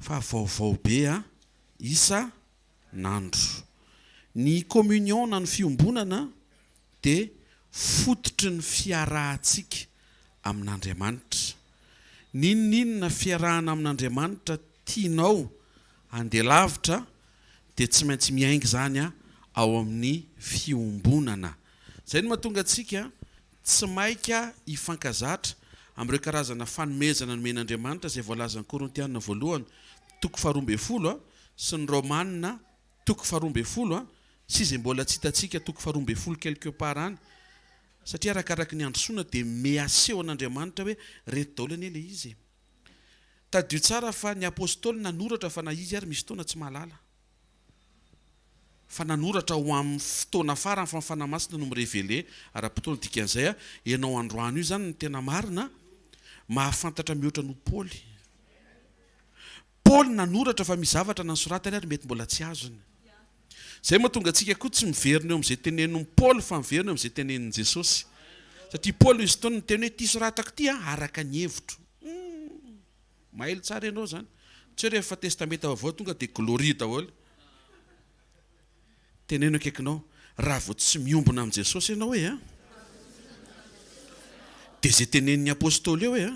Fa vaovao be a! Isa n'andro. Ny communion na ny fiombonana dia fototry ny fiarahantsika amin'Andriamanitra. N'inon'inona fiarahana amin'Andriamanitra tianao handeha lavitra dia tsy maintsy miainga izany ao amin'ny fiombonana. Izay no mahatonga antsika tsy maika hifankazatra amin'ireo karazana fanomezana nomen'Andriamanitra izay voalazan'ny Korintiana voalohany toko faharoa ambin'ny folo sy ny Romana toko faharoa ambin'ny folo sy izay mbola tsy hitantsika toko faharoa ambin'ny folo quelque part any, satria arakaraky ny androsoana dia me asehon'Andriamanitra hoe reto daholo anie ilay izy e. Tadidio tsara fa ny apostoly nanoratra fa na izy ary misy fotoana tsy mahalala. Fa nanoratra ho amin'ny fotoana farany fa ny Fanahy Masina no mi-reveler ara-potoana. Dikan'izay a, ianao androany io izany ny tena marina mahafantatra mihoatra noho Paoly. Paoly nanoratra fa misy zavatra nosoratany ary mety mbola tsy azony. Izay mahatonga antsika koa tsy miverina eo amin'izay tenenin'i Paoly fa miverina eo amin'izay tenenin'i Jesosy. Satria Paoly nisy fotoana niteny hoe ity soratako ity a, araka ny hevitro. Humm. Mailo tsara ianao izany. Tsy hoe rehefa testamenta vaovao tonga dia gloria daholo. Teneno akaikinao, raha vao tsy miombona amin'i Jesosy ianao hoe a, dia izay tenenin'ny apostoly eo hoe a,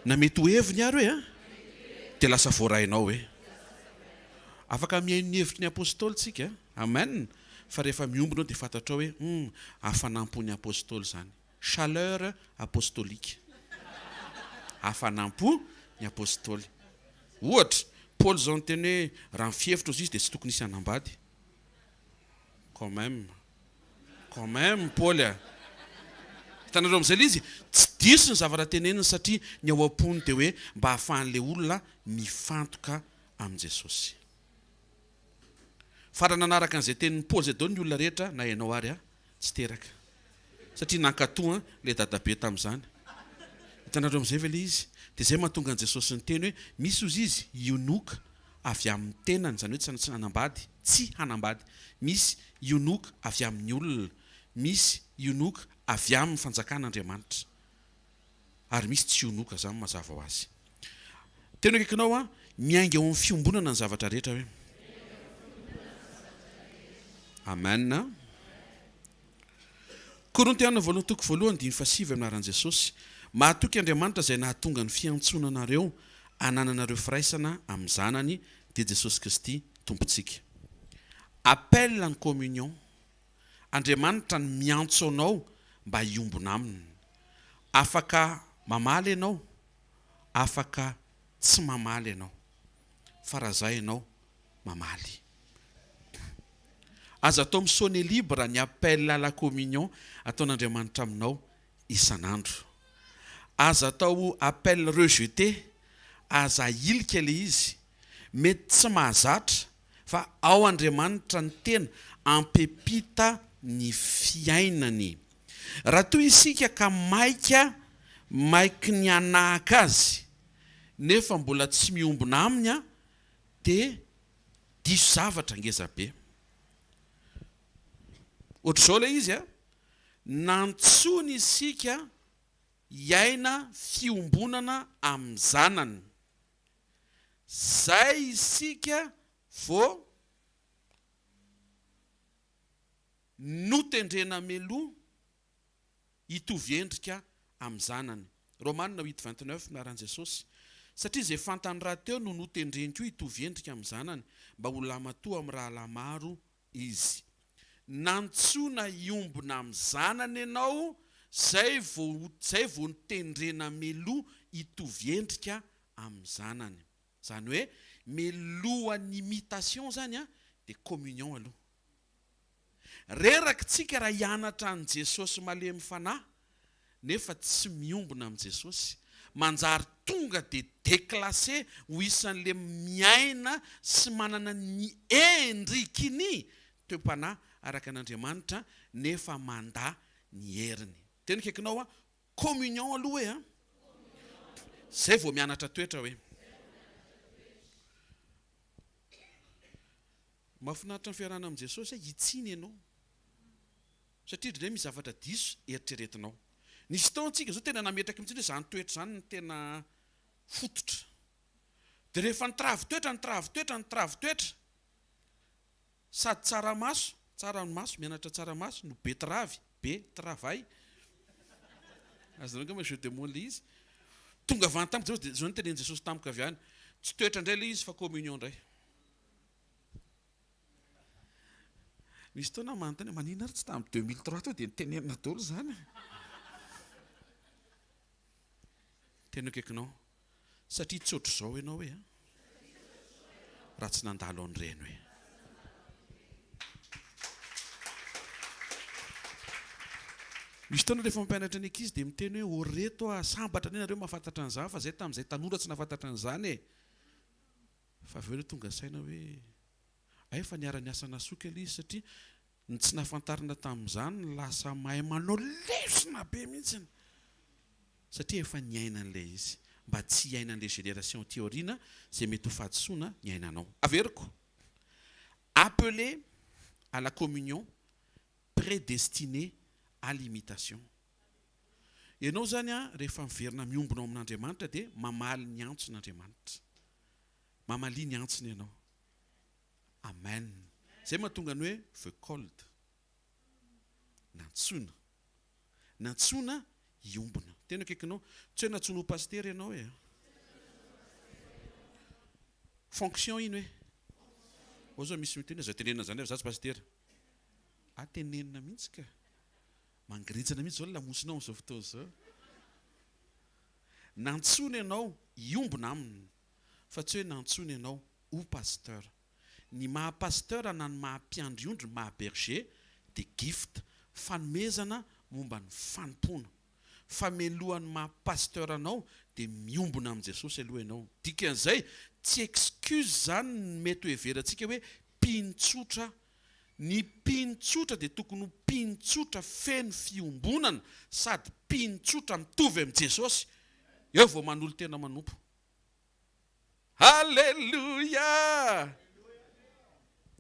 na mety ho heviny ary hoe a, dia lasa voarainao hoe. Afaka mihaino ny hevitry ny apostoly tsika, amen, fa rehefa miombona eo dia fantatrao hoe hum, hafanam-pon'ny apostoly izany. Chaleur apostolique. Hafanam-po ny apostoly. Ohatra, Paoly izao niteny hoe raha ny fihevitro hozy izy dia tsy tokony hisy hanambady. Quand même. Quand même Paoly a! Hitanareo amin'izay ilay izy? Tsy diso ny zavatra teneniny satria ny ao am-pony dia hoe mba hahafahan'ilay olona mifantoka amin'i Jesosy. Fa raha nanaraka an'izay tenin'i Paoly izay daholo ny olona rehetra, na ianao ary aho, tsy teraka. Satria nankatò an ilay dadabe tamin'izany. Hitanareo amin'izay ve ilay izy? Dia izay mahatonga an'i Jesosy niteny hoe, misy hozy izy, hionoka avy amin'ny tenany, izany hoe tsy hanambady, tsy hanambady. Misy hionoka avy amin'ny olona. Misy hionoka avy amin'ny fanjakan'Andriamanitra. Ary misy tsy hionoka, izany mazava ho azy. Teny akaikinao an, miainga ao amin'ny fiombonana ny zavatra rehetra hoe. Amen. Korintiana voalohany toko voalohany andininy fahasivy amin'ny anaran'i Jesosy. Mahatoky Andriamanitra izay nahatonga ny fiantsoana anareo hanananareo firaisana amin'ny Zanany dia Jesosy Kristy Tompontsika. Appel en communion. Andriamanitra no miantso anao mba hiombona aminy. Afaka mamaly ianao, afaka tsy mamaly ianao. Fa raha za ianao, mamaly. Aza atao mi-sonner libre ny appel à la communion ataon'Andriamanitra aminao isan'andro. Aza atao appel rejeté, aza ahilika ilay izy. Mety tsy mahazatra fa ao Andriamanitra ny tena ampepita ny fiainany. Raha toa isika ka maika maiky ny hanahaka Azy nefa mbola tsy miombona Aminy dia diso zavatra ngeza be. Ohatr'izao ilay izy a, nantsoiny isika hiaina fiombonana amin'ny Zanany. Zay isika vao notendrena meloa hitovy endrika amin'ny Zanany. Romana huit 29, Anaran'i Jesosy. Satria izay fantany rahateo no notendreny koa hitovy endrika amin'ny Zanany, mba ho lahimatoa amin'ny rahalahy maro Izy. Nantsoina hiombona amin'ny Zanany ianao, izay vao izay vao notendrena meloa hitovy endrika amin'ny Zanany. Izany hoe melohan'ny imitation izany dia communion aloha. Reraka tsika raha hianatra an'i Jesosy malemy fanahy nefa tsy miombona amin'i Jesosy. Manjary tonga dia déclassé ho isan'le miaina sy manana ny endriky ny toe-panahy araka an'Andriamanitra nefa mandà ny heriny. Teny akaikinao aho, communion aloha e an! Zay vao mianatra toetra hoe. Mahafinaritra ny fiarahana amin'i Jesosy hoe hitsiny ianao. Satria indraindray misy zavatra diso eritreretinao. Nisy fotoana tsika izao tena nametraka mihitsy hoe izany toetra izany no tena fototra. Dia rehefa nitravy toetra, nitravy toetra, nitravy toetra, sady tsaramaso, tsara ny maso, mianatra tsaramaso, no be travy, be travail. Azonareo angamba jeu de mots ilay izy. Tonga avy any tamiko Jesosy dia izao no tenenin'i Jesosy tamiko avy any, tsy toetra indray ilay izy fa communion indray. Misy fotoana aho manontany hoe maninona ary tsy tamin'ny 2003 teo dia nitenenina daholo izany e. Tena akaikinao. Satria tsy ohatr'izao ianao e raha tsy nandalo an'ireny hoe. Misy fotoana rehefa mampianatra ny ankizy dia miteny hoe ô reto a, sambatra anie nareo mahafantatra an'izany fa zay tamin'izay tanora tsy nahafantatra an'izany e. Fa avy eo ireo tonga saina hoe hay fa niara-niasa nasoky aloha izy satria ny tsy nahafantarina tamin'izany lasa mahay manao lesona be mihitsiny. Satria efa niaina an'ilay izy. Mba tsy hiainan'ilay génération aty aoriana izay mety ho fahadisoana niainanao. Averiko. Appelé à la communion, prédestiné à l'imitation. Ianao izany an, rehefa miverina miombona ao amin'Andriamanitra dia mamaly ny antson'Andriamanitra. Mamalia ny antsony ianao. Amen. Izay mahatonga ny hoe the called. Nantsoina. Nantsoina hiombona. Tena akaikinao. Tsy hoe nantsoina ho pasitera ianao e. Fonction iny hoe. Ao zao misy miteny hoe aza tenenina zany fa za tsy pasitera. Ah tenenina mihitsy ka. Mangirintsana mihitsy zao ny lamosinao amin'izao fotoana izao. Nantsoina ianao hiombona aminy fa tsy hoe nantsoina ianao ho pasteur. Ny maha pasteur na ny maha mpiandry ondry, maha berger dia gift, fanomezana momba ny fanompoana. Fa mialohan'ny maha pasteur anao dia miombona amin'i Jesosy aloha ianao. Dikan'izay, tsy excuse izany ny mety ho heverantsika hoe mpino tsotra. Ny mpino tsotra dia tokony ho mpino tsotra feno fiombonana sady mpino tsotra mitovy amin'i Jesosy. Eo vao manolo-tena manompo. Alléluia!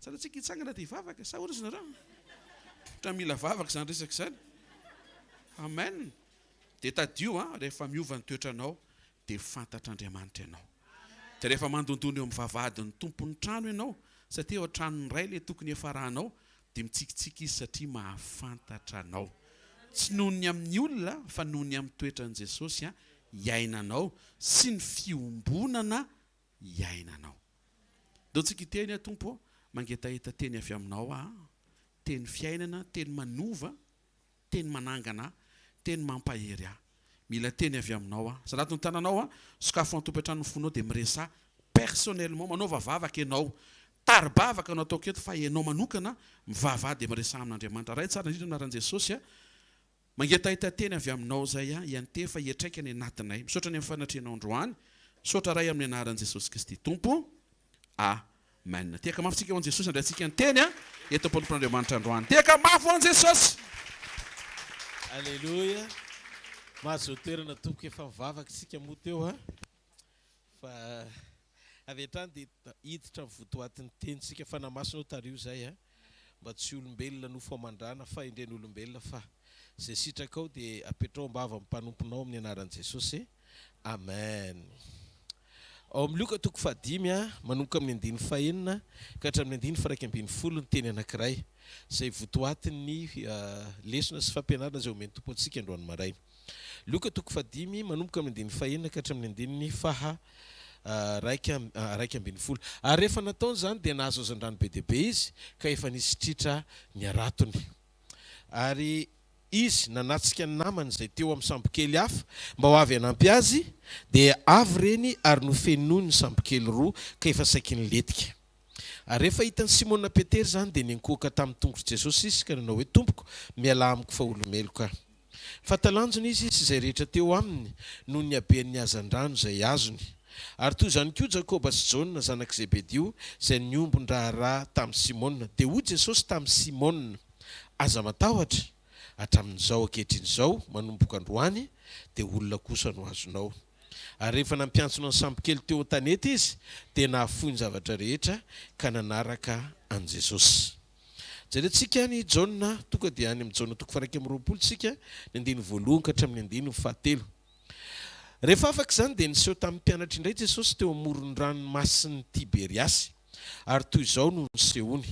Tsara tsika hitsangana dia hivavaka, sa ahoana izy nareo? Ohatra mila vavaka izany resaka izany. Amen. Dia tadidio an, rehefa miova ny toetranao dia fantatr'Andriamanitra ianao. Dia rehefa mandondona eo amin'ny vavahadin'ny tompon'ny trano ianao, satria ao an-tranon'ny Ray ilay tokony hiafaranao, dia mitsikitsiky Izy satria mahafantatra anao. Tsy noho ny amin'ny olona fa noho ny amin'ny toetran'i Jesosy iainanao sy ny fiombonana iainanao. Ndao tsika hiteny aho Tompo ô, mangetaheta teny avy aminao aho, teny fiainana, teny manova, teny manangana ahy, teny mampahery ahy. Mila teny avy aminao aho. Salato ny tananao aho, sokafo an-tompo-an-trano ny fonao dia miresaha personnellement, manaova vavaka ianao. Tari-bavaka no ataoko eto fa ianao manokana mivavaha dia miresaha amin'Andriamanitra. Ray tsara indrindra amin'ny anaran'i Jesosy a. Mangetaheta teny avy aminao izay aho hiantefa hiatraika any anatinay. Misaotra ny amin'ny fanatrehanao androany. Misaotra Ray amin'ny anaran'i Jesosy Kristy Tompo. Amen. Tehaka mafy tsika ho an'i Jesosy andraintsika ny teny eto am-panompon'Andriamanitra androany. Tehaka mafy ho an'i Jesosy. Aleloia. Mahazo toerana tompoko efa mivavaka isika moa teo a. Fa avy hatrany dia hiditra amin'ny votoatin'ny tenintsika. Fanahy Masina ô tariho izay a. Mba tsy olombelona nofo aman-drà na fahendren'olombelona fa izay sitrakao dia apetraho am-bavan'ny mpanomponao amin'ny anaran'i Jesosy. Amen. Ao amin'ny Lioka toko fahadimy, manomboka amin'ny andininy fahenina ka hatramin'ny andininy faharaika ambin'ny folo ny teny anankiray izay votoatin'ny lesona sy fampianarana izay omen'ny Tompo antsika androany maraina. Lioka toko fahadimy, manomboka amin'ny andininy fahenina ka hatramin'ny andininy faha 11. Ary rehefa nataony izany dia nahazo hazandrano be dia be izy ka efa nisy tritra ny haratony. Ary izy nanatsika ny namany izay teo amin'ny sambokely hafa mba ho avy hanampy azy, dia avy ireny ary nofenoiny ny sambokely roa ka efa saiky nilentika. Ary rehefa hitan'i Simona Petera izany dia niankohoka tamin'ny tongotr'i Jesosy izy ka nanao hoe, Tompoko, mialà amiko fa olo-meloka aho. Fa talanjona izy sy izay rehetra teo aminy noho ny haben'ny hazandrano izay azony. Ary toy izany koa Jakoba sy Jaona, zanak'i Zebedio, izay niombon-draharaha tamin'i Simona. Dia hoy Jesosy tamin'i Simona, Aza matahotra, hatramin'izao ankehitriny izao, manomboka androany, dia olona kosa no azonao. Ary rehefa nampiantsona ny sambokely teo an-tanety izy, dia nahafoy ny zavatra rehetra ka nanaraka an'i Jesosy. Jerentsika any Jaona, tonga dia any amin'ny Jaona toko faha-21 isika, ny andininy voalohany ka hatramin'ny andininy fahatelo. Rehefa afaka izany dia niseho tamin'ny mpianatra indray Jesosy teo amoron'ny ranomasin'i Tiberiasy, ary toy izao no nisehoany,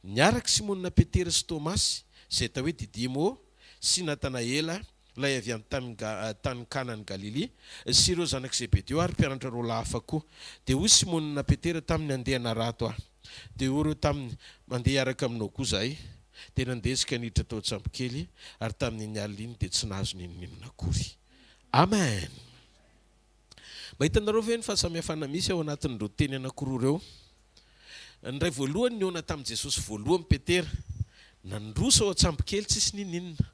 Niaraka i Simona Petera sy Tomasy, izay atao hoe Didimo, sy Natanaela, ilay avy any tany tany Kana any Galilia, sy ireo zanak'i Zebedeo ary mpianatra roa lahy hafa koa. Dia hoy Simona Petera taminy, Andeha hanarato aho. Dia hoy ireo taminy, Mandeha hiaraka aminao koa izahay. Dia nandeha izy ka niditra tao an-tsambokely, ary tamin'iny alina iny dia tsy nahazo n'inon'inona akory. Amen! Mba hitanareo ve ny fahasamihafana misy ao anatin'ireo teny anankiroa ireo? Ny iray voalohany nihaona tamin'i Jesosy voalohany Petera, nandroso ao an-tsambokely tsisy n'inon'inona.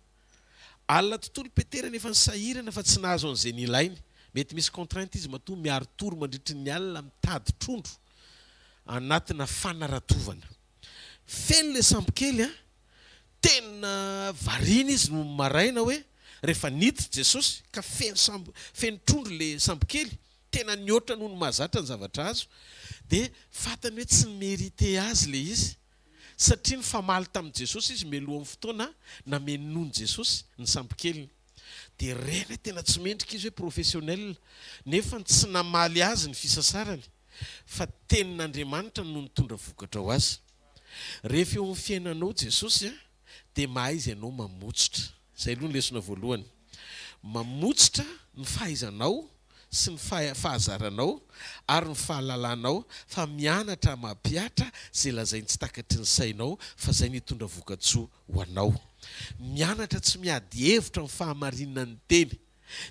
Alina tontolo Petera nefa nisahirana fa tsy nahazo an'izay nilainy. Mety misy contrainte izy matoa miari-tory mandritry ny alina mitady trondro anatina fanaratovana. Feno ilay sambokely an! Tena variana izy nony maraina hoe rehefa niditra Jesosy ka feno sambo feno trondro le sambokely, tena nihoatra noho ny mahazatra ny zavatra azo, dia fantany hoe tsy ni-merite azy le izy satria nifamaly tamin'i Jesosy izy mialohan'ny fotoana namenoan'i Jesosy ny sambokeliny. Dia reny hoe tena tsy mendrika izy hoe professionnel nefa tsy namaly azy ny fisasarany fa tenin'Andriamanitra no nitondra vokatra ho azy. Rehefa eo amin'ny fiainanao Jesosy a, dia mahaiza ianao mamotsitra. Izay aloha ny lesona voalohany. Mamotsitra ny fahaizanao sy ny fahazaranao ary ny fahalalanao fa mianatra mampihatra izay lazainy tsy takatry ny sainao fa izay no hitondra vokatsoa ho anao. Mianatra tsy miady hevitra amin'ny fahamarinan'ny teny.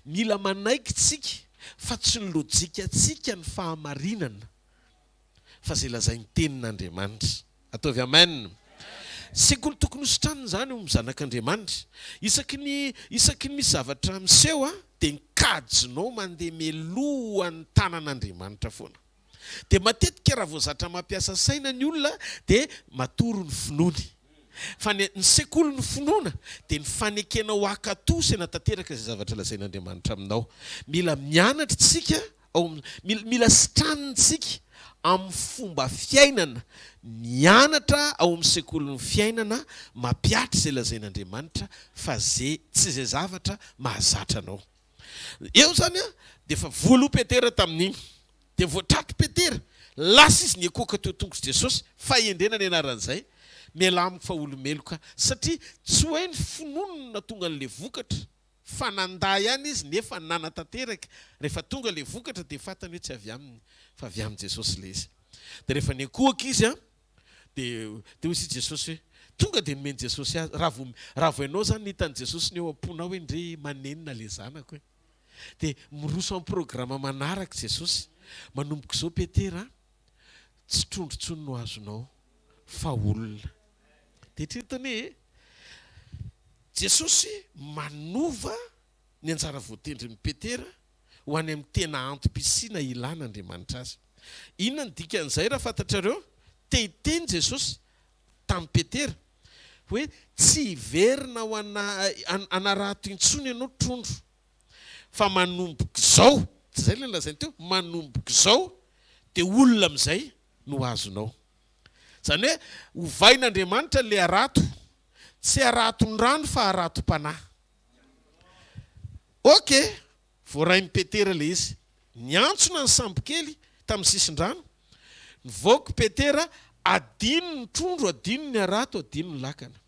Mila manaiky tsika fa tsy ny lojikantsika ny fahamarinana. fa izay lazain'ny tenin'Andriamanitra. Ataovy amen. Sekoly tokony ho sitranina izany eo amin'ny zanak'Andriamanitra. Isaky ny isaky ny misy zavatra miseho dia ny kajinao mandeha mialohan'ny tanan'Andriamanitra foana. Dia matetika raha vao zatra mampiasa saina ny olona dia matory ny finoany. Fa ny ny sekolin'ny finoana dia ny fanekenao hankatò sy hanatanteraka izay zavatra lazain'Andriamanitra aminao. Mila mianatra isika Ao amin'ny, mila, mila sitranintsika amin'ny fomba fiainana, mianatra ao amin'ny sekolin'ny fiainana, mampihatra izay lazain'Andriamanitra fa ze, tsy izay zavatra mahazatra anao. Eo izany an, dia efa voaloa Petera tamin'iny. Dia voatratr'i Petera, lasa izy niekoaka teo tongotr'i Jesosy, fahendrena ny anaran'izay, mialà amiko fa olo-meloka, satria tsy hoe ny finoany no nahatonga an'ilay vokatra, Fa nandà ihany izy nefa nanatanteraka, rehefa tonga ilay vokatra dia fantany hoe tsy avy aminy fa avy amin'i Jesosy ilay izy. Dia rehefa niankohoka izy an, dia dia hoy i Jesosy hoe, tonga dia nomen'i Jesosy azy, raha vao raha vao ianao izany ny hitan'i Jesosy ny eo am-ponao hoe ndry manenina ilay zanako e. Dia miroso amin'ny programa manaraka Jesosy, manomboka izao Petera an, tsy trondro intsony no azonao fa olona. Dia eritrereto anie e! Jesosy manova ny anjara voatendrin'i Petera ho any amin'ny tena antom-pisiana ilan'Andriamanitra azy. Inona no dikan'izay raha fantatrareo? Te hiteny Jesosy tamin'i Petera hoe tsy hiverina ho anarato intsony ianao trondro, fa manomboka izao, tsy izay ilay nolazainy teo, manomboka izao dia olona amin'izay no azonao. Izany hoe ovain'Andriamanitra ilay harato, tsy haraton-drano fa haratom-panahy. Ok, voarain'i Petera ilay izy. Niantsona ny sambokely tamin'ny sisin-drano, nivoaka i Petera, adino ny trondro, adino ny harato, adino ny lakana.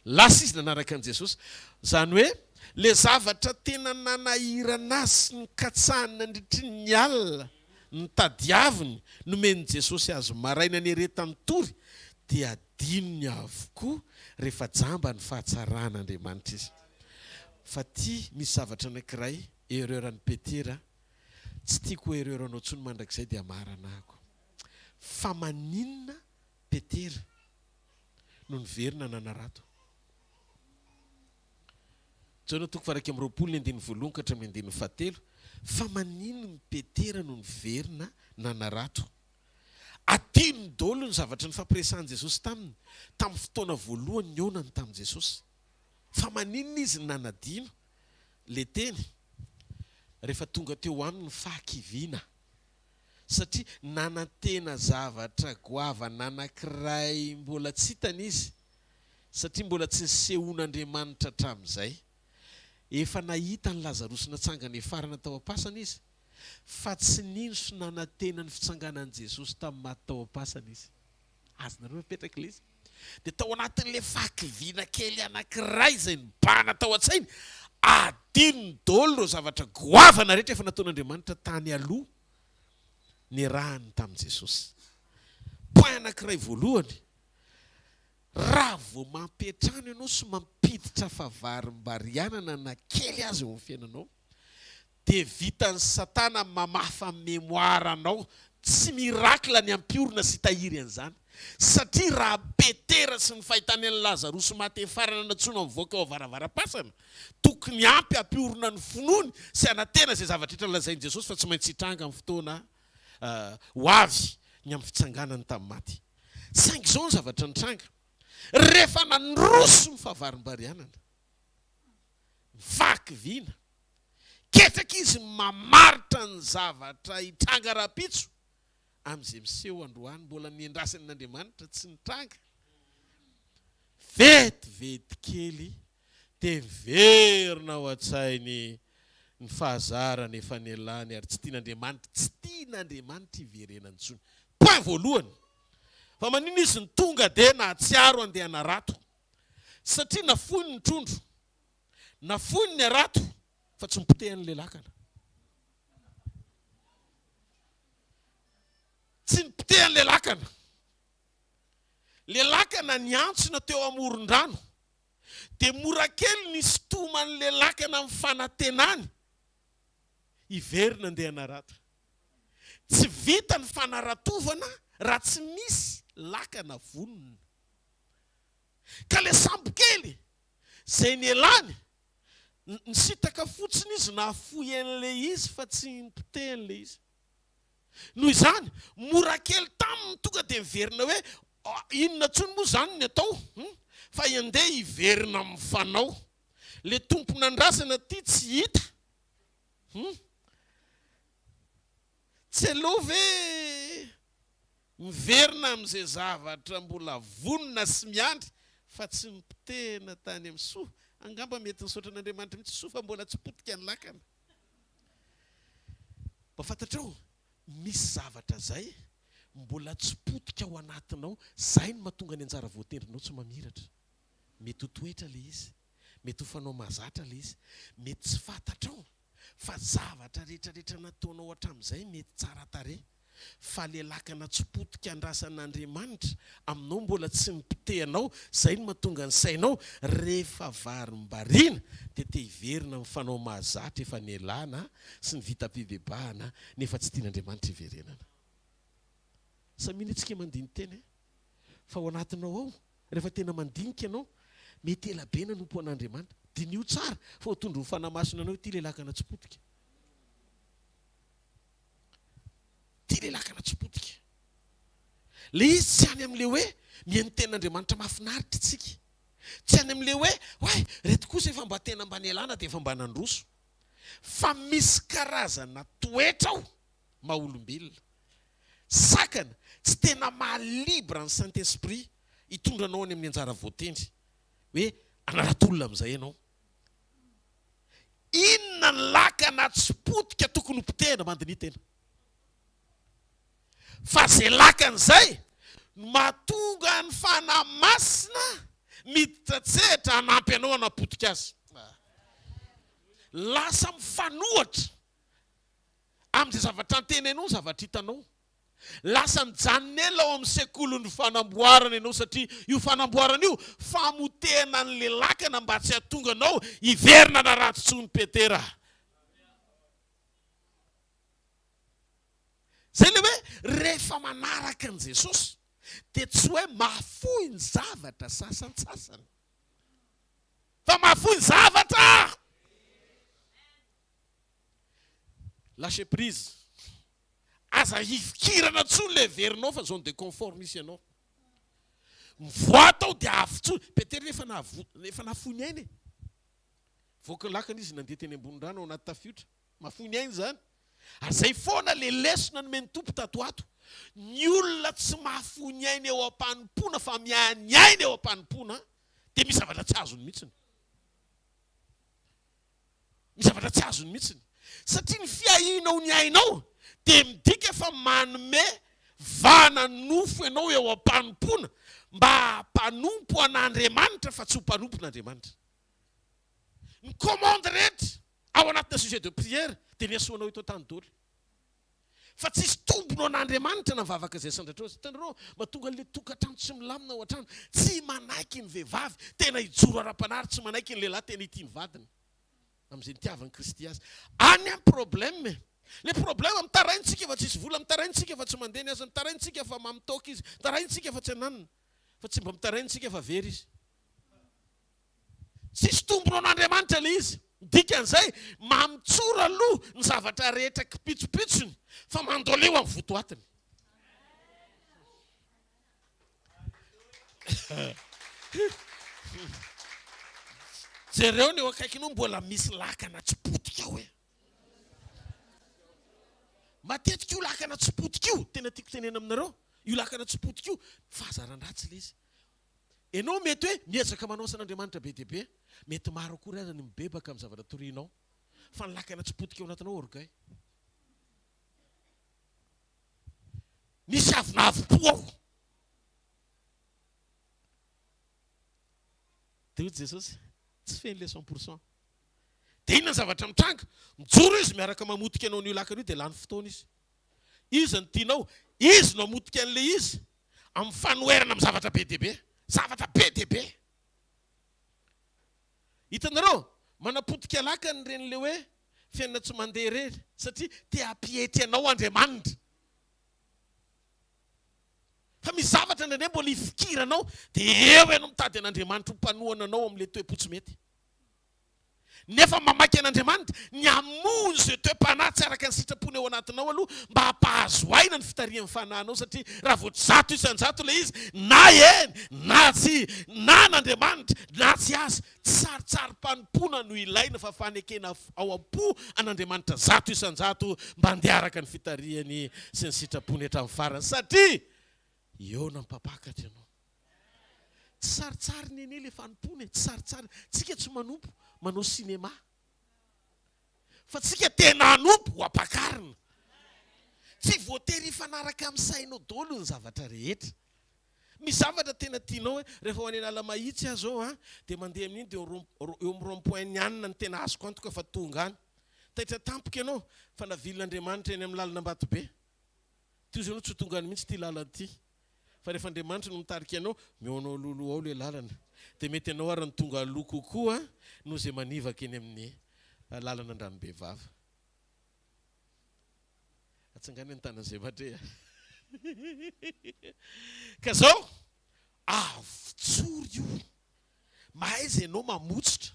Lasa izy nanaraka an'i Jesosy. Izany hoe, ilay zavatra tena nanahirana azy sy nikatsahany nandritry ny alina, notadiaviny, nomen'i Jesosy azy maraina nieretany tory, dia adinony avokoa rehefa jamba ny fahatsaran'Andriamanitra izy. Fa ity misy zavatra anankiray, erreur an'i Petera, tsy tiako ho erreur anao intsony mandrakizay dia marana ako. Fa maninona Petera no niverina nanarato. Jaona toko faha-21 ny andininy voalohany ka hatramin'ny andininy fahatelo, Fa maninona i Petera no niverina nanarato? Adinony daholo ny zavatra nifampiresahan'i Jesosy taminy, tamin'ny fotoana voalohany nihaonany tamin'i Jesosy. Fa maninona izy no nanadino ilay teny rehefa tonga teo aminy ny fahakiviana? satria nanantena zavatra goavana anankiray mbola tsy hitany izy, satria mbola tsy nisehoan'Andriamanitra hatramin'izay. Efa nahita an'i Lazarosy natsangana hefarana tao am-pasana izy, fa tsy nino sy nanantena ny fitsanganan'i Jesosy tamin'ny maty tao am-pasana izy. Azonareo apetraka ilay izy? Dia tao anatin'ilay fahakiviana kely anankiray izay nibahana tao an-tsainy, adinony daholo ireo zavatra goavana rehetra efa nataon'Andriamanitra tany aloha niarahany tamin'i Jesosy. Point anankiray voalohany, Raha vao mampiantrano ianao sy mampiditra favarimbarianana na kely aza eo amin'ny fiainanao, dia vitan'i Satana mamafa mémoire anao, tsy miracle ny hampiorina sy hitahiry an'izany. Satria raha Petera sy ny fahitany an'i Lazarosy maty hefarana nantsoina mivoaka eo avaravaram-pasana, tokony ampy hampiorina ny finoany sy hanantena izay zavatra rehetra nolazain'i Jesosy fa tsy maintsy hitranga amin'ny fotoana ho avy ny amin'ny fitsanganany tamin'ny maty. Saingy izao ny zavatra nitranga, rehefa nandroso ny fahavarimbarianana, ny fahakiviana, ketraka izy mamaritra ny zavatra hitranga rahampitso amin'izay miseho androany mbola niandrasany an'Andriamanitra tsy nitranga. Vetivety kely dia miverina ao an-tsainy ny fahazarana efa nialany ary tsy tian'Andriamanitra, tsy tian'Andriamanitra hiverenany intsony. Point voalohany. Fa maninona izy no tonga dia nahatsiaro handeha hanarato? Satria nafoiny ny trondro, nafoiny ny harato fa tsy nipotehany ilay lakana. Tsy nipotehany ilay lakana. Ilay lakana niantsona teo amoron-drano. Dia mora kely ny hisintoman'ilay lakana amin'ny fanantenany hiverina andeha hanarato. Tsy vita ny fanaratovana raha tsy misy lakana vonona. Ka ilay sambokely izay nialany, nisintaka fotsiny izy nahafoy an'ilay izy fa tsy nipotehany ilay izy. Noho izany, mora kely taminy tonga dia miverina hoe inona intsony moa izany ny atao fa andeha hiverina amin'ny fanao. Ilay tompon'andrasana ity tsy hita. Hum. Tsy aleo ve miverina amin'izay zavatra mbola vonona sy miandry fa tsy nipotehina tany amin'ny soa? Angamba mety nisaotra an'Andriamanitra mihitsy soa fa mbola tsy potika ny lakana. Mba fantatrao, misy zavatra zay mbola tsy potika ao anatinao, zay no mahatonga ny anjara voatendrinao tsy mamiratra. Mety ho toetra le izy, mety ho fanao mahazatra le izy, mety tsy fantatrao fa zavatra retraretra nataonao hatramin'izay mety tsara tarehy. Fa le lakana tsy potika andrasan'Andriamanitra aminao mbola tsy nipotehanao, zay no mahatonga ny sainao rehefa varimbariana dia te hiverina amin'ny fanao mahazatra efa nialana sy ny vitam-pibebahana nefa tsy tian'Andriamanitra hiverenana. Samia anie tsika mandini-tena e! Fa ao anatinao ao rehefa tena mandinika ianao, mety ela be nanompo an'Andriamanitra, diniho tsara fa ho tondron'ny Fanahy Masina anao ity le lakana tsy potika. Ity le lakana tsy potika. Le izy tsy any amin'le hoe mihaino tenin'Andriamanitra mahafinaritra isika. Tsy any amin'le hoe oay reto kosa efa mba tena mba nialana dia efa mba nandroso. Fa misy karazana toetra ao maha olombelona. Sakana, tsy tena maha libre ny Saint Esprit hitondra anao any amin'ny anjara voatendry. Hoe hanarato olona amin'izay ianao. Inona ny lakana tsy potika tokony ho potehina? Mandiniha tena. Fa izay lakana izay no mahatonga ny Fanahy Masina miditra an-tsehatra hanampy anao hanapotika azy. Lasa mifanohitra amin'izay zavatra antenainao ny zavatra hitanao. Lasa mijanona ela ao amin'ny sekolin'ny fanamboarana ianao satria io fanamboarana io famotehana an'ilay lakana mba tsy hahatonga anao hiverina hanaratsy intsony Petera. Izay ilay hoe rehefa manaraka an'i Jesosy dia tsy hoe mahafoy ny zavatra sasantsasany fa mahafoy ny zavatra. Lâcher prise. Aza hifikirana intsony ilay heverinao fa zone de confort misy anao. Mivoaha tao dia avotsoro. Petera efa nahavo, efa nahafoy ny ainy e. Voaky ny lakana izy nandeha teny ambony rano ao anaty tafiotra. Mahafoy ny ainy izany. Ary izay foana ilay lesona nomen'ny Tompo tato ho ato. Ny olona tsy mahafoy ny ainy eo am-panompoana fa miahy ny ainy eo am-panompoana dia misy zavatra tsy azony mihitsiny. Misy zavatra tsy azony mihitsiny. Satria ny fiahianao ny ainao dia midika fa manome vahana nofo ianao eo am-panompoana mba hampanompo an'Andriamanitra fa tsy ho mpanompon'Andriamanitra. Ny commande rehetra ao anatina sujet de prière dia ny hasoanao eto an-tany daholo. Fa tsisy tombony ho an'Andriamanitra na vavaka izay sandratrao aza. Hitanareo, mahatonga an'ilay tokantrano tsy milamina ao an-trano. Tsy manaiky ny vehivavy tena hijoro ara-panahy ary tsy manaiky ny lehilahy tena hitia ny vadiny amin'izay nitiavan'i Kristy azy. Any an problème e! Le problème, mitaraina tsika fa tsisy vola, mitaraina tsika fa tsy mandeha ny asa, mitaraina tsika fa mamy toaka izy, mitaraina tsika fa tsy ananona, fa tsy mba mitaraina tsika fa very izy. Tsisy tombony ho an'Andriamanitra ilay izy. Ny dikan'izay, mamitsora aloha ny zavatra rehetra kipitsopitsony fa mandoleo amin'ny votoatiny. Jereo ny eo akaikinao mbola misy lakana tsy potika ao e. Matetika io lakana tsy potika io, tena tiako tenena aminareo, io lakana tsy potika io, fahazaran-dratsy ilay izy. Ianao mety hoe miezaka manao asan'Andriamanitra be dia be, mety maro akory aza ny mibebaka amin'ny zavatra torianao, fa ny lakana tsy potika ao anatinao orgueil. Misy avonavom-po ao. Dia hoy Jesosy, tsy feno ilay 100%. Dia inona ny zavatra mitranga? Mijoro izy miaraka mamotika anao an'io lakana io dia lany fotoana izy. Iza no tianao? Izy no hamotika an'ilay izy amin'ny fanoherana amin'ny zavatra be dia be. Zavatra be dia be. Hitanareo? Manapotika lakana ireny ilay hoe fiainana tsy mandeha ireny satria te hampietry anao Andriamanitra. Fa misy zavatra indraindray mbola ifikiranao dia eo ianao mitady an'Andriamanitra ho mpanohana anao amin'ilay toe-po tsy mety. Nefa mamaky an'Andriamanitra ny hamono izay toe-panahy tsy araka ny sitrapony ao anatinao aloha mba hampahazo aina ny fitarihan'ny fanahinao satria raha vao 100% ilay izy na eny na tsia na an'Andriamanitra na tsy azy tsy sarintsarim-panompoana no ilaina fa fanekena ao am-po an'Andriamanitra 100% mba handeha araka ny fitarihany sy ny sitrapony hatramin'ny farany satria eo nampapakatra ianao. Tsy sarintsariny anie le fanompoana e, tsy sarintsariny. Tsika tsy manompo manao cinéma. Fa tsika tena hanompo ho ampakarina. Tsy voatery hifanaraka amin'ny sainao daholo ny zavatra rehetra. Misy zavatra tena tianao hoe rehefa ho any Analamahitsy aho zao an, dia mandeha amin'iny dia eo amin'ny rond point ny anona no tena azoko antoka fa tonga any. Taitra tampoka ianao fa navilin'Andriamanitra eny amin'ny lalana Ambatobe. Toy izao ianao tsy ho tonga any mihitsy ity lalana ity. Fa rehefa Andriamanitra no mitarika anao, mihaona ao alohaloha ao ilay lalana. Dia mety ianao ary no tonga aloha kokoa noho izay manivaka eny amin'ny lalana Andranobevava. Atsangano ny tanan'izay mandre a. Ka zao, avotsory io. Mahaiza ianao mamotsitra.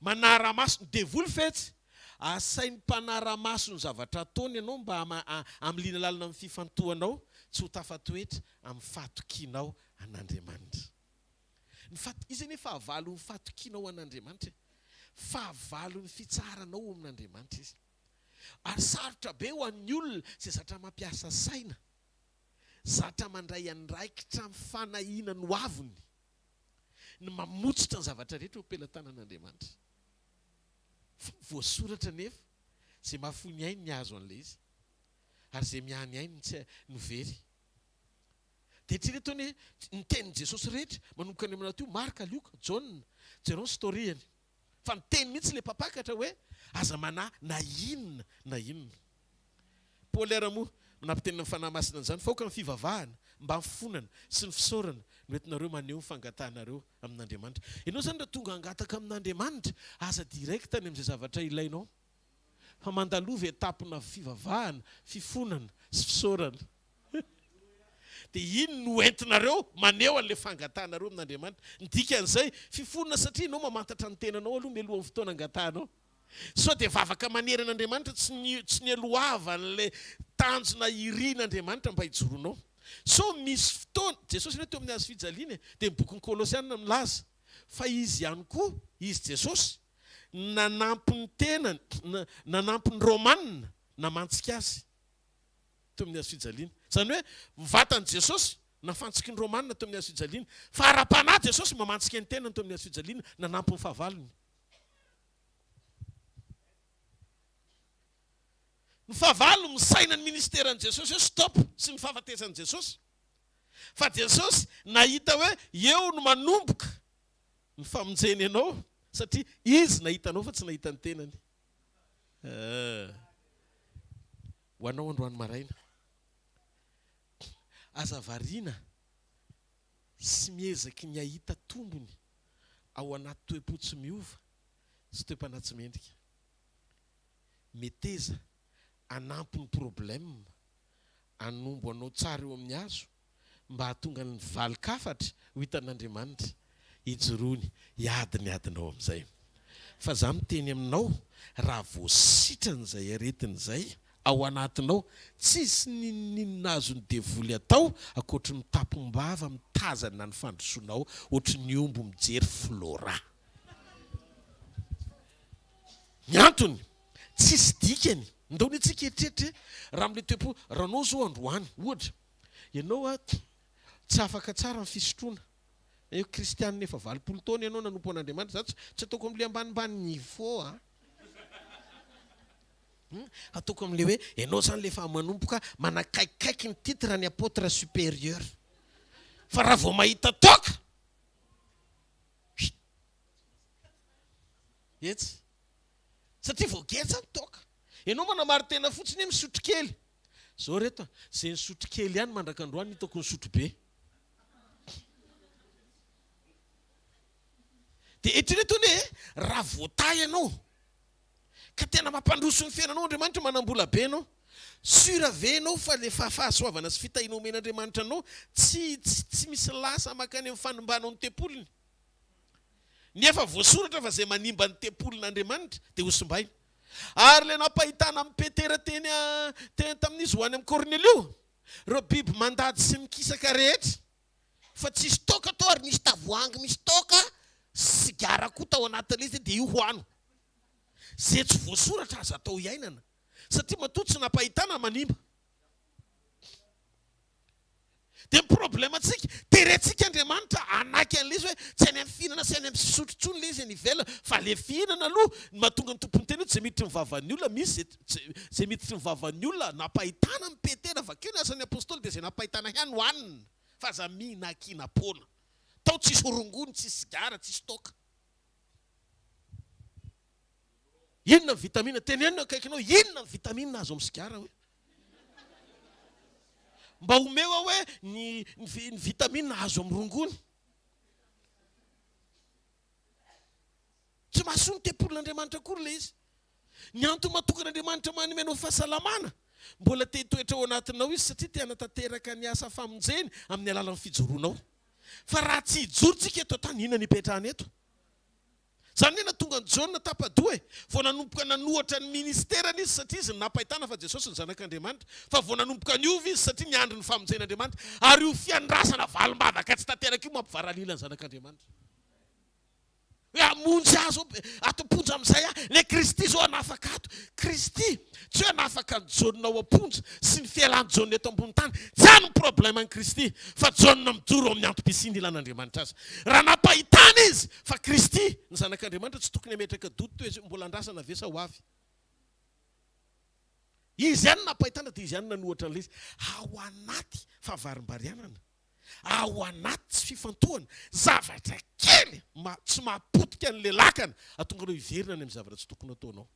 Manara-maso ny devoly fetsy. Asainy mpanara-maso ny zavatra ataony ianao mba hamiliana lalina amin'ny fifantohanao tsy ho tafatoetra amin'ny fahatokianao an'Andriamanitra. Ny fato, izy anie fahavalon'ny fahatokianao an'Andriamanitra e. Fahavalon'ny fitsaharanao ao amin'Andriamanitra izy. Ary sarotra be ho an'ny olona izay zatra mampiasa saina, zatra mandray andraikitra amin'ny fanahiana ny hoaviny, ny mamotsitra ny zavatra rehetra eo am-pelatanan'Andriamanitra. Fa voasoratra anefa, izay mahafoy ny ainy mihazo an'ilay izy, ary izay miahy ny ainy tsy no very. Dia eritrereto anie ny tenin'i Jesosy rehetra, manomboka any amin'ny Matio, Marka, Lioka, Jaona, jereo ny story-ny. Fa niteny mihitsy ilay mpampakatra hoe, aza manahy na inona na inona. Paoly ary moa nampiteny ny Fanahy Masina an'izany, fa aoka ny fivavahana, mba fifonana, sy ny fisaorana no entinareo maneho ny fangatahanareo amin'Andriamanitra. Ianao izany raha tonga hangataka amin'Andriamanitra, aza direct any amin'izay zavatra ilainao, fa mandalova étape-na fivavahana, fifonana, sy fisaorana. Dia iny no entinareo maneho an'ilay fangatahanareo amin'Andriamanitra. Ny dikan'izay, fifonana satria ianao mamantatra ny tenanao aloha mialohan'ny fotoana angatahanao. Sao dia vavaka manery an'Andriamanitra tsy ny tsy nialohavan'ilay tanjona irin'Andriamanitra mba hijoroanao. Sao misy fotoana, Jesosy anie teo amin'ny hazo fijaliana e, dia ny bokin'ny Kolosiana milaza fa Izy ihany koa, Izy Jesosy, nanampy ny tenany, nanampy ny Romana namantsika Azy teo amin'ny hazo fijaliana. Izany hoe ny vatan'i Jesosy nafantsiky ny Romana teo amin'ny hazo fijaliana, fa ara-panahy Jesosy mamantsika ny tenany teo amin'ny hazo fijaliana nanampy ny fahavalony. Ny fahavalo misaina ny ministeran'i Jesosy hoe stop sy ny fahafatesan'i Jesosy. Fa Jesosy nahita hoe eo no manomboka ny famonjeny anao satria Izy nahita anao fa tsy nahita ny tenany. Eh. Ho anao androany maraina. Aza variana sy miezaky ny hahita tombony ao anaty toe-po tsy miova sy toe-panahy tsy mendrika. Meteza hanampy ny problème hanombo anao tsara eo amin'ny hazo mba hahatonga ny valin-kafatra ho hitan'Andriamanitra hijoroany hiady ny adinao amin'izay. Fa za miteny aminao raha vao sitrana izay aretina izay ao anatinao tsisy n'inon'inona azon'ny devoly atao ankoatry ny mitapom-bava mitazana ny fandrosoanao ohatry ny omby mijery flora. Ny antony, tsisy dikany. Ndao anie tsika hieritreritra e, raha amin'ilay toe-po, raha anao zao androany, ohatra, ianao a, tsy afaka tsara ny fisotroana, eo kristianina efa 80 taona ianao nanompo an'Andriamanitra, za tsy, tsy ataoko amin'ilay ambanimbany niveau a, hum, ataoko amin'ilay hoe ianao zany ilay efa manomboka manakaikikaiky ny titre ny apôtre supérieur, fa raha vao mahita toaka, Etsy. Satria vao geja ny toaka. Ianao manamari-tena fotsiny hoe misotro kely. Zao reto a, zay nisotro kely ihany mandraka androany hitako nisotro be. Dia eritrereto anie e, raha voatahy ianao, ka tena mampandroso ny fiainanao Andriamanitra, manam-bola be ianao, sûr ve ianao fa le fahasoavana sy fitahiana omen'Andriamanitra anao tsy tsy tsy misy lasa mankany amin'ny fanimbanao ny tempoliny? Ny efa voasoratra fa izay manimba ny tempolin'Andriamanitra dia hosimbaina. Ary ilay nampahitana amin'i Petera teny teny tamin'izy ho any amin'i Kornelio, ireo biby mandady sy mikisaka rehetra. Fa tsisy toaka tao ary nisy tavoahangy misy toaka sy sigara koa tao anatin'ilay izy dia io hoano. Izay tsy voasoratra aza atao iainana satria matoa tsy nampahitana manimba. Dia ny problème antsika, terentsika Andriamanitra hanaiky an'ilay izy hoe tsy any amin'ny fihinana sy any amin'ny fisotro intsony ilay izy any ivelany fa ilay fihinana aloha no mahatonga ny tompony teny hoe tsy izay miditry ny vavan'ny olona, misy izay izay miditry ny vavan'ny olona nampahitana an'i Petera, vakio ny asan'ny apostoly dia izay nampahitana ihany no hanina fa aza mihinankinam-poana. Tao tsisy rongony, tsisy sigara, tsisy toaka. Inona ny vitamine? Teneno ny akaikinao, inona ny vitamine azo amin'ny sigara hoe? Mba omeo aho hoe ny ny vitamine azo amin'ny rongony. Tsy mahasoa ny tempolin'Andriamanitra akory ilay izy. Ny antony mahatonga an'Andriamanitra manome anao fahasalamana, mbola te hitoetra ao anatinao izy satria te hanatanteraka ny asa famonjeny amin'ny alalan'ny fijoroanao. Fa raha tsy hijoro tsika eto an-tany, inona no hipetrahana eto? Izany hoe nahatonga an'i Jaona tapa-doha e! Vao nanomboka nanohatra ny ministerany izy satria izy no nampahitana fa Jesosy no Zanak'Andriamanitra. Fa vao nanomboka niova izy satria niandry ny famonjen'Andriamanitra. Ary io fiandrasana valim-bavaka tsy tanteraka io mampivaralila ny Zanak'Andriamanitra. Hoe hamonjy ahy zao, ato am-ponja amin'izay aho. Ilay Kristy izao hanafaka ato. Kristy tsy hoe hanafaka an'i Jaona ao am-ponja sy ny fialan'i Jaona eto ambony tany. Tsy any ny problème an'i Kristy fa Jaona mijoro ao amin'ny antom-pisiany ilan'Andriamanitra azy. Raha nampahitana izy fa Kristy, ny Zanak'Andriamanitra, tsy tokony hametraka doute hoe mbola andrasana ve sa ho avy. Izy ihany no nampahitana dia izy ihany no nanohatra an'ilay izy. Ao anaty fahavarimbarianana, ao anaty tsy fifantohana, zavatra kely ma tsy mahapotika an'ilay lakana, hahatonga anao hiverina any amin'ny zavatra tsy tokony hataonao.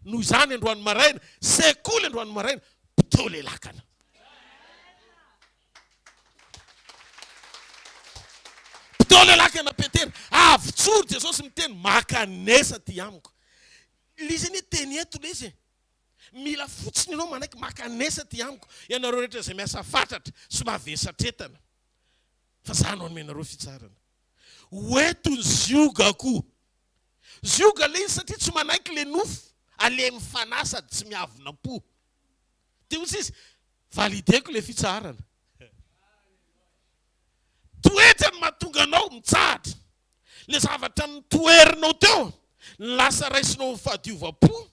Noho izany androany maraina, sekoly androany maraina, poteho ilay lakana. Mpitaona lakana Petera, avotsory Jesosy miteny, makanesa aty amiko. Ilay izy anie teny eto ilay izy e. Mila fotsiny ianao manaiky makanesa aty amiko, ianareo rehetra izay miasa fatratra sy mavesatretana, fa za no hanome anareo fitsaharana. Ho eto ny ziogako. Zioga ilay izy satria tsy manaiky ilay nofo, alemy fanahy sady tsy miavona am-po. Dia hoy izy, Valideko ilay fitsaharana. Toetra no mahatonga anao mitsahatra. Ilay zavatra notoherinao teo no lasa raisinao amin'ny fahadiovam-po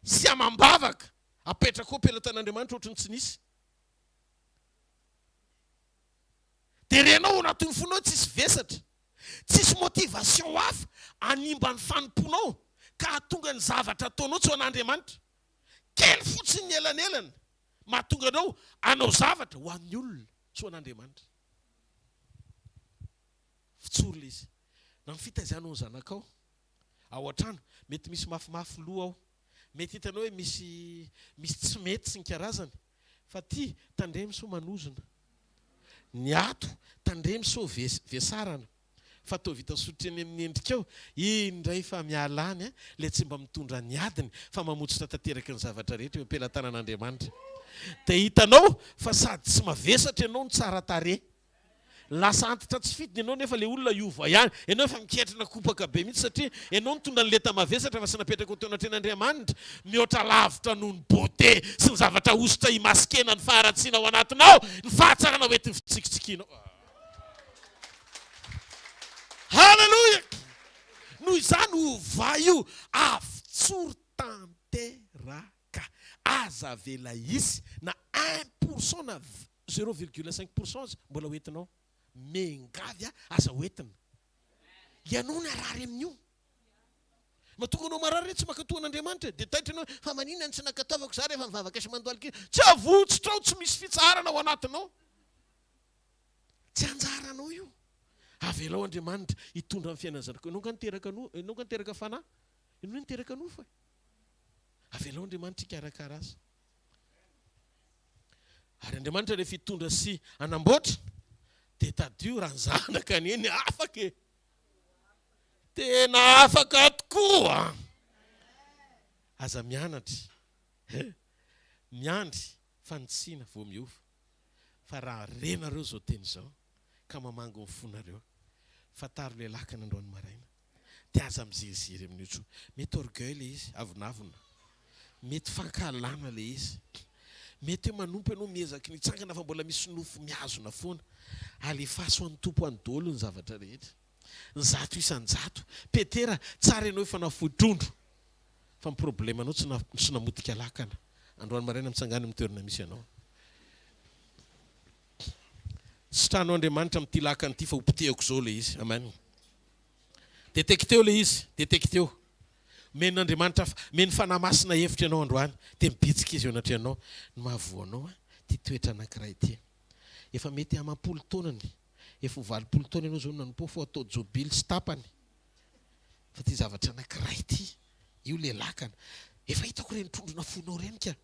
sy amam-bavaka. Apetrakao am-pelatan'Andriamanitra ohatry ny tsy nisy. Dia renao ao anatin'ny fonao hoe tsisy vesatra, tsisy motivation hafa hanimba ny fanompoanao ka hahatonga ny zavatra ataonao tsy ho an'Andriamanitra. Kely fotsiny ny elanelana mahatonga anao hanao zavatra ho an'ny olona sy ho an'Andriamanitra. Fitsory ilay izy. Na ny fitaizanao ny zanakao ao an-trano, mety misy mafimafy loha ao, mety hitanao hoe misy misy tsy mety sy ny karazany, fa ty tandremo sao manozona. Ny ato tandremo sao vesarana. Fa toa vita sotro eny amin'ny endrikao, iny indray fa miala any ilay tsy mba mitondra ny adiny fa mamotsitra tanteraka ny zavatra rehetra eo am-pelatanan'Andriamanitra. Dia hitanao fa sady tsy mavesatra ianao no tsara tarehy. Lasa antitra tsy fidiny ianao nefa ilay olona hiova ihany. Ianao efa miketrina kopaka be mihitsy satria ianao nitondra ny lenta mavesatra fa tsy napetraka ho teo anatrehan'Andriamanitra. Mihoatra lavitra noho ny beauté sy ny zavatra ahosotra himaskena ny faharatsiana ao anatinao ny fahatsarana hoentin'ny fitsikitsikianao. Haleloia! Noho izany ovay io avotsory tanteraka. Aza avela hisy na un pour cent na zero virgule cinq pour cent aza mbola ho entinao. Miangavy aho aza ho entina. Ianao no harary amin'io. Mahatonga anao marary re tsy mankatoa an'Andriamanitra e. Dia taitra ianao hoe fa maninona no tsy nankatoavako za rehefa mivavaka sy mandohalika iny. Tsy avotsitrao, tsy misy fitsaharana ao anatinao. Tsy anjaranao io. Avelao Andriamanitra hitondra ny fiainan'ny zanakao. Ianao nga niteraka no, ianao nga niteraka fanahy? Ianao niteraka nofo e. Avelao Andriamanitra hikarakara azy. Ary Andriamanitra rehefa hitondra sy hanamboatra dia tadidio raha ny zanaka anie ny afaka e. Tena afaka tokoa. Aza mianatra. Miandry fanitsiana vao miova. Fa raha renareo izao teny izao ka mamangy ny fonareo, fantaro ilay lakana androany maraina, dia aza miziriziry amin'io intsony. Mety orgueil ilay izy, avonavona. Mety fankahalana ilay izy. Mety hoe manompo ianao miezaky ny hitsangana fa mbola misy nofo mihazona foana. Alefaso an'ny Tompo any daholo ny zavatra rehetra. 100%. Petera, tsara ianao efa nahafoy trondro. Fa ny problème anao tsy tsy namotika lakana. Androany maraina mitsangàna amin'ny toerana misy anao. Sitrano Andriamanitra amin'ity lakana ity fa ho potehako izao ilay izy. Amen. Détecteo ilay izy, détecteo. Omen'Andriamanitra, omeny Fanahy Masina hevitra ianao androany, dia mibitsika izy eo anatrehanao. Ny mahavoa anao, ity toetra anankiray ity. Efa mety amam-polo taonany, efa ho 80 taona ianao izao no nanompo, fa ho atao jobily sy tapany. Fa ity zavatra anankiray ity, io ilay lakana. Efa hitako ireny trondro nafoinao ireny ka.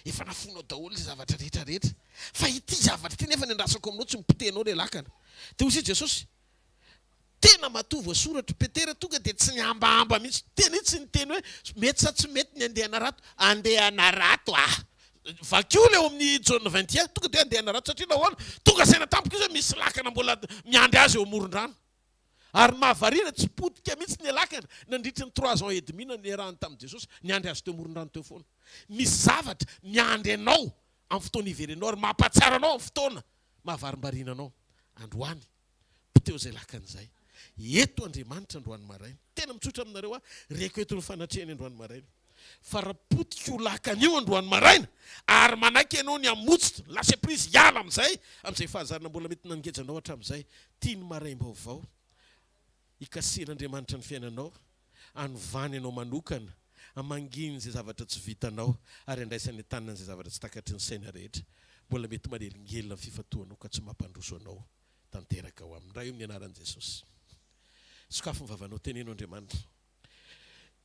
Efa nafoinao daholo ilay zavatra rehetra rehetra. Fa ity zavatra ity nefa ny andrasako aminao tsy mipotehanao ilay lakana. Dia hoy Jesosy, tena matoa voasoratra, Petera tonga dia tsy nihambahamba mihitsy. Tena io tsy niteny hoe mety sa tsy mety ny andeha hanarato. Andeha hanarato aho. Vakio ilay ao amin'ny Jaona 21, tonga dia andeha hanarato satria nahoana? Tonga saina tampoka izy hoe misy lakana mbola miandry azy eo amoron-drano. Ary ny mahavariana, tsy potika mihitsy ny lakana nandritry ny trois ans et demi niarahany tamin'i Jesosy, niandry azy teo amoron-drano teo foana. Misy zavatra miandry anao amin'ny fotoana hiverenao ary mampahatsiaro anao amin'ny fotoana mahavarimbariana anao. Androany, poteho izay lakana izay. Eto Andriamanitra androany maraina. Tena mitsotra aminareo aho, reko eto ny fanatrehany androany maraina. Fa raha potika io lakana io androany maraina ary manaiky ianao ny hamotsitra, lâcher prise, hiala amin'izay, amin'izay fahazarana mbola mety nangeja anao hatramin'izay, tia ny maraim-baovao, hikasihan'Andriamanitra ny fiainanao, hanovany anao manokana, hamanginy izay zavatra tsy vitanao ary handraisany an-tanana izay zavatra tsy takatry ny saina rehetra mbola mety manelingelina ny fifantohanao ka tsy mampandroso anao tanteraka ao aminy. Ray o, amin'ny anaran'i Jesosy, sokafy ny vavanao, teneno Andriamanitra.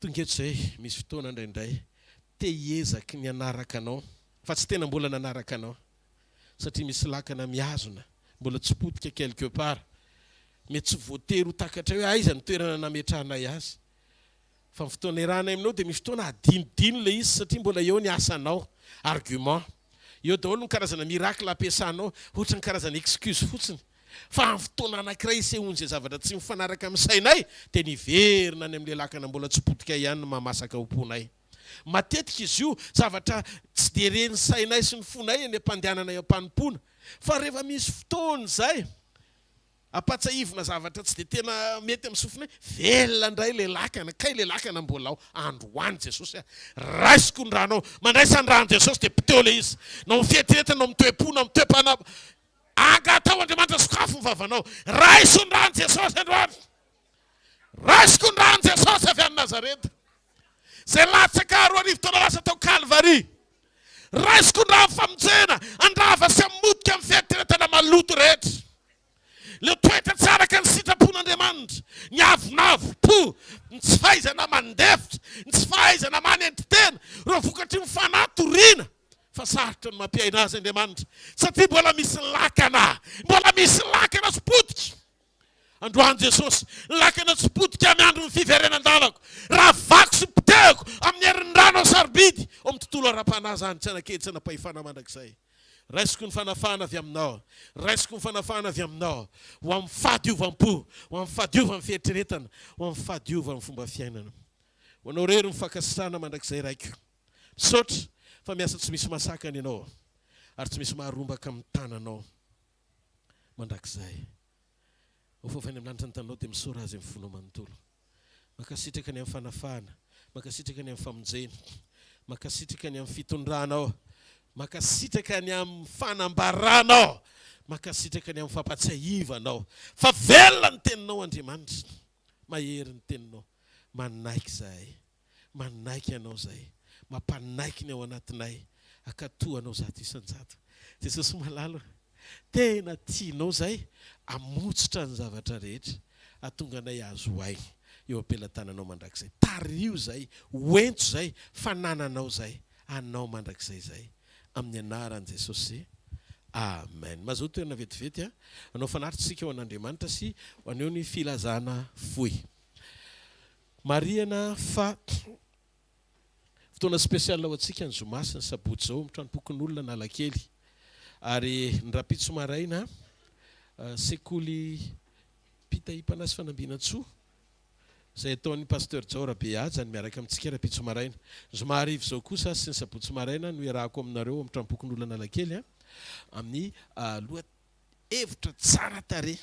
Tonga eto izay, misy fotoana indraindray te hiezaky ny hanaraka anao fa tsy tena mbola nanaraka anao satria misy lakana mihazona mbola tsy potika quelque part, mety tsy voatery ho takatray hoe aiza ny toerana nametrahanay azy fa ny fotoana iarahanay aminao dia misy fotoana adinodino ilay izy satria mbola eo ny asanao, argument, eo daholo ny karazana miracle ampiasanao, ohatran'ny karazana excuse fotsiny. Fa amin'ny fotoana anankiray isehoan'izay zavatra tsy mifanaraka amin'ny sainay, dia niverina any amin'ilay lakana mbola tsy potika ihany ny mahamasaka ao am-ponay. Matetika izy io zavatra tsy dia ren'ny sainay sy ny fonay eny am-pandehanana eo am-panompoana. Fa rehefa misy fotoana izay, ampahatsiahivina zavatra tsy dia tena mety amin'ny sofinay, velona indray ilay lakana, kay ilay lakana mbola ao, androany Jesosy a! Raisiko ny ranao. Mandraisa ny ran'i Jesosy dia poteho ilay izy. Na amin'ny fieritreretana, na amin'ny toe-po, na amin'ny toe-panahy. Angataho Andriamanitra sokafo ny vavanao. Raiso ny ran'i Jesosy androany. Raisiko ny ran'i Jesosy avy any Nazareta. Izay latsaka 2000 taona lasa tao Kalvary. Raisiko ny rano famonjena, handrava sy hamotika ny fieritreretana maloto rehetra. Ileo toetra tsy araka ny sitrapon'Andriamanitra, ny avonavom-po, ny tsy fahaizana mandefitra, ny tsy fahaizana manendry tena, ireo vokatry ny fanahy toriana fa sarotra ny mampiaina azy Andriamanitra satria mbola misy lakana, mbola misy lakana sy potika. Androany Jesosy, lakana tsy potika miandry ny fiverenan-dalako. Ravako sy potehiko amin'ny herin'ny rano sarobidy ao amin'ny tontolo ara-panahy izany, tsy hanan-kery, tsy hanam-pahefana mandrakizay. Raisiko ny fanafahana avy Aminao, raisiko ny fanafahana avy Aminao, ho amin'ny fahadiovam-po, ho amin'ny fahadiovan'ny fieritreretana, ho amin'ny fahadiovan'ny fomba fiainana. Ho Anao irery ny fankasitrahana mandrakizay Raiko. Misaotra fa miasa tsy misy mahasakana Ianao, ary tsy misy maharombaka amin'ny tananao mandrakizay. Ho favainy amin'ny lanitra ny taninao dia misaora Azy amin'ny fonao manontolo. Mankasitraka ny amin'ny fanafahana, mankasitraka ny amin'ny famonjena, mankasitraka ny amin'ny fitondranao, mankasitraka ny amin'ny fanambaranao, mankasitraka ny amin'ny fampatsiahivanao fa velona ny teninao Andriamanitra, mahery ny teninao, manaiky izahay. Manaiky Anao zay, mampanaiky ny ao anatinay hankatò Anao 100%. Jesosy malala o, tena tianao zay hamotsitra ny zavatra rehetra, hahatonga anay hahazo aina eo am-pelatananao mandrakizay. Tariho zay, hoento zay, fanananao zay, Anao mandrakizay zay. Amin'ny anaran'i Jesosy. Amen. Mazoto toerana vetivety a. Hanao fanatitra isika ho an'Andriamanitra sy haneho ny filazana fohy. Marihana fa fotoana spécial ho antsika ny zoma sy ny sabotsy izao amin'ny tranompokonolona Analakely. Ary ny rahampitso maraina, sekoly Mpitahim-panahy sy Fanambinantsoa izay ataon'ny Pasteur Jao Rabehaja ny miaraka amintsika rahampitso maraina. Ny zoma hariva izao kosa sy ny sabotsy maraina no iarahako aminareo ao amin'ny tranompokonolona Analakely amin'ny lohateny. Hevitra tsara tarehy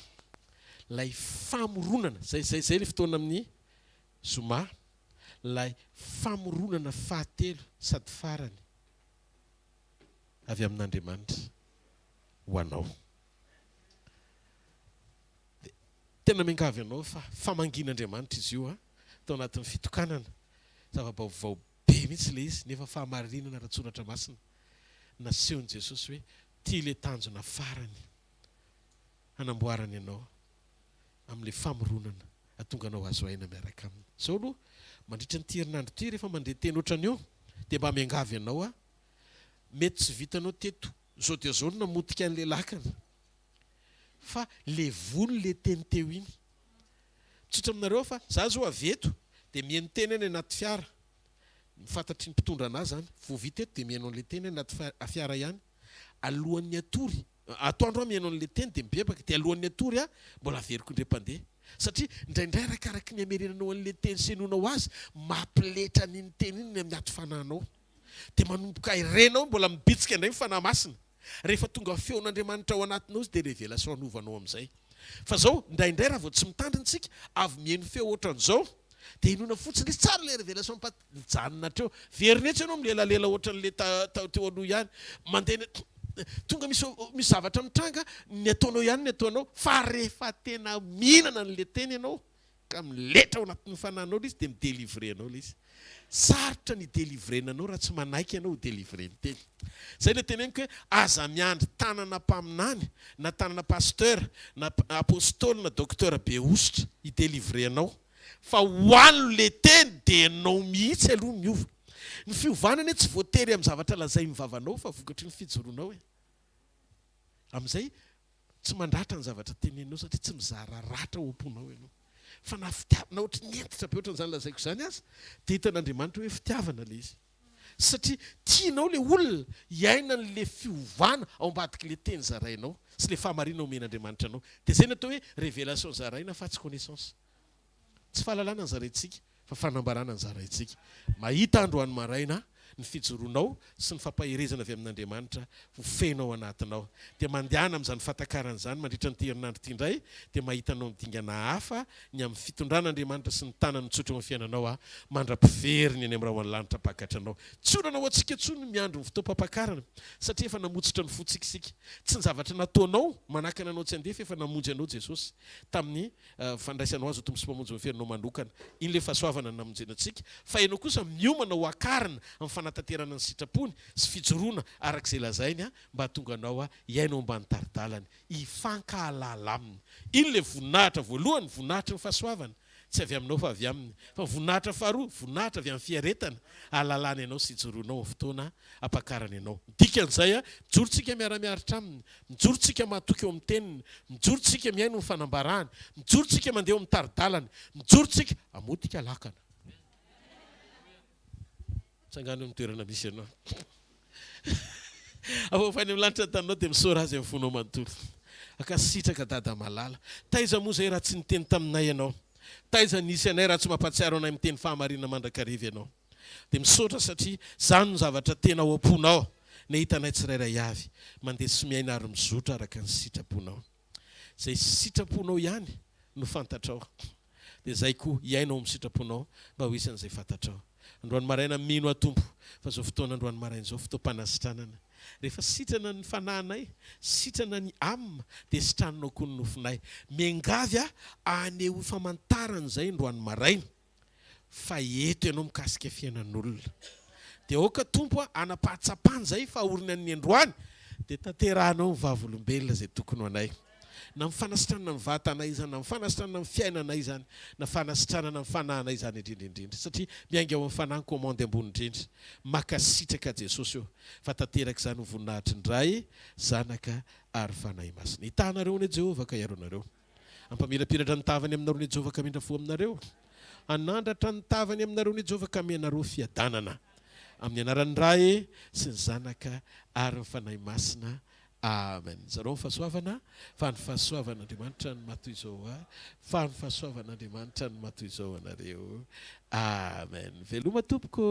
lay famoronana, zay zay zay le fotoana amin'ny zoma, lay famoronana fahatelo sady farany avy amin'Andriamanitra ho anao. De tena miangavy anao fa famangian'Andriamanitra izy io a, tao anatin'ny fitokanana, zava-baovao be mihitsy le izy nefa fahamarinana ara-tsoratra masina nasehon'i Jesosy hoe Ty le tanjona farany hanamboarany anao amin'ilay famoronana hahatonga anao hahazo aina miaraka aminy. Zao aloha, mandritra an'ity herinandro ity rehefa mandre teny ohatran'io dia mba miangavy anao aho, mety tsy vitanao teto zao dia zao ny namotika an'ilay lakana fa levony le teny teo iny. Mitsotra aminareo aho fa za zao avy eto dia mihaino teny any anaty fiara, ny fantatry ny mpitondra anah zany, vao vita eto dia mihaino an'ilay teny any anaty fiara ihany. Alohan'ny hatory, atoandro aho mihaino an'ilay teny dia mibebaka, dia alohan'ny hatory aho mbola averiko indray mpandeha. Satria indraindray arakaraky ny amerenanao an'ilay teny sy henoinao azy, mampiletra an'iny teny iny ny amin'ny ato fanahinao. Dia manomboka renao mbola mibitsika indray ny Fanahy Masina. Rehefa tonga feon'Andriamanitra ao anatinao izy dia révélation hanovanao amin'izay. Fa zao, indraindray raha vao tsy mitandrina isika, avy mihaino feo ohatran'izao, dia henoina fotsiny izy, tsara ilay révélation fa mijanona hatreo. Verina etsy ianao milelalela ohatran'ilay teo aloha ihany. Mandeha tonga misy misy zavatra mitranga, ny ataonao ihany ny ataonao, fa rehefa tena mihinana an'ilay teny ianao, ka miletra ao anatin'ny fanahinao ilay izy dia mi-delivrer anao ilay izy. Sarotra ny hi-delivrena anao raha tsy manaiky ianao ho delivrer-n'ny teny. Izay ilay teneniko hoe aza miandry tanana mpaminany na tanana pasteur na apostoly na docteur be hosotra hi-delivrer anao fa hoano ilay teny dia ianao mihitsy aloha miova. Ny fiovana anie tsy voatery amin'ny zavatra lazain'ny vavanao fa vokatry ny fijoroanao e. Amin'izay Tsy mandratra ny zavatra teneninao satria tsy mizara ratra ao am-ponao ianao. Fa na fitiavana, na ohatry ny hentitra be ohatran'izany lazaiko izany aza, dia hitan'Andriamanitra hoe fitiavana ilay izy. Satria tianao ilay olona hiaina an'ilay fiovana ao ambadik'ilay teny zarainao sy ilay fahamarinana omen'Andriamanitra anao. Dia izay no atao hoe révélation zaraina fa tsy connaissance. Tsy fahalalana no zaraintsika fa fanambarana no zaraintsika. Mahita androany maraina aho. Ny fijoroanao sy ny fampaherezana avy amin'Andriamanitra ho feno ao anatinao. Dia mandehana amin'izany fahatakarana izany mandritra an'ity herinandro ity indray, dia mahita anao amin'ny dingana hafa ny amin'ny fitondran'Andriamanitra sy ny tanany mitsotra eo amin'ny fiainanao aho, mandra-piveriny any amin'ny rahon'ny lanitra hampakatra anao. Tsy olana ho antsika intsony ny miandry ny fotoam-pampakarana, satria efa namotsitra ny fontsika isika. Tsy ny zavatra nataonao manakana anao tsy handeha fa efa namonjy anao Jesosy tamin'ny fandraisanao Azy ho Tompo sy Mpamonjy ny fiainanao manokana. Iny ilay fahasoavana namonjena antsika. Fa ianao kosa miomana ho akarina amin'ny fanatanterahana ny sitrapony sy fijoroana araka izay lazainy mba hahatonga anao hiaina ao ambany tari-dalany, hifankahalala Aminy. Iny ilay voninahitra voalohany, voninahitry ny fahasoavana. Tsy avy aminao fa avy Aminy. Fa ny voninahitra faharoa, voninahitra avy amin'ny fiaretana, ahalalany anao sy ijoroanao amin'ny fotoana ampakarany anao. Ny dikan'izay, mijoro tsika miara-miaritra Aminy, mijoro tsika mahatoky eo amin'ny Teniny, mijoro tsika mihaino ny fanambarany, mijoro tsika mandeha eo amin'ny tari-dalany, mijoro tsika hamotika lakana. Tsangano eo amin'ny toerana misy anao. Avoaka any amin'ny lanitra ny taninao dia misaora Azy amin'ny fonao manontolo. Ankasitraka Dada malala. Taiza moa izay raha tsy niteny taminay ianao? Taiza nisy anay raha tsy mampahatsiaro anay miteny fahamarinana mandrakariva ianao? Dia misaotra satria izany no zavatra tena ao am-ponao, ny hahita anay tsirairay avy mandeha sy miaina ary mizotra araka ny sitraponao. Izay sitraponao ihany no fantatrao. Dia izay koa hiaina ao amin'ny sitraponao mba ho isan'izay fantatrao. Androany maraina mino aho Tompo fa izao fotoana androany maraina izao fotoam-panasitranana. Rehefa sitrana ny fanahinay, sitrana ny âme, dia sitraninao koa ny nofonay. Miangavy aho haneho famantarana izay androany maraina. fa eto ianao mikasika fiainan'olona. Dia aoka Tompo a, hanam-pahatsapana izay fa aorinan'ny androany dia tanterahanao ny vavolombelona izay tokony ho anay. Na amin'ny fanasitranana ny vatanay izany, na amin'ny fanasitranana ny fiainanay izany, na fanasitranana ny fanahinay izany indrindra indrindra. Satria miainga ao amin'ny fanahy ny commande ambony indrindra. Makasitraka Jesosy o, fa tanteraka izany ho voninahitry ny Ray, Zanaka ary Fanahy Masina. Hitaha anareo anie Jehovah ka hiaro anareo. Hampamirapiratra ny tavany aminareo ny Jehovah ka hamindra fo aminareo. Hanandratra ny tavany aminareo ny Jehovah ka hamenareo fiadanana. Amin'ny anaran'ny Ray sy ny Zanaka ary ny Fanahy Masina. Amen. Zarao ny fahasoavana, fa ny fahasoavan'Andriamanitra no maha toy izao ahy, fa ny fahasoavan'Andriamanitra no maha toy izao anareo. Amen. Veloma tompoko.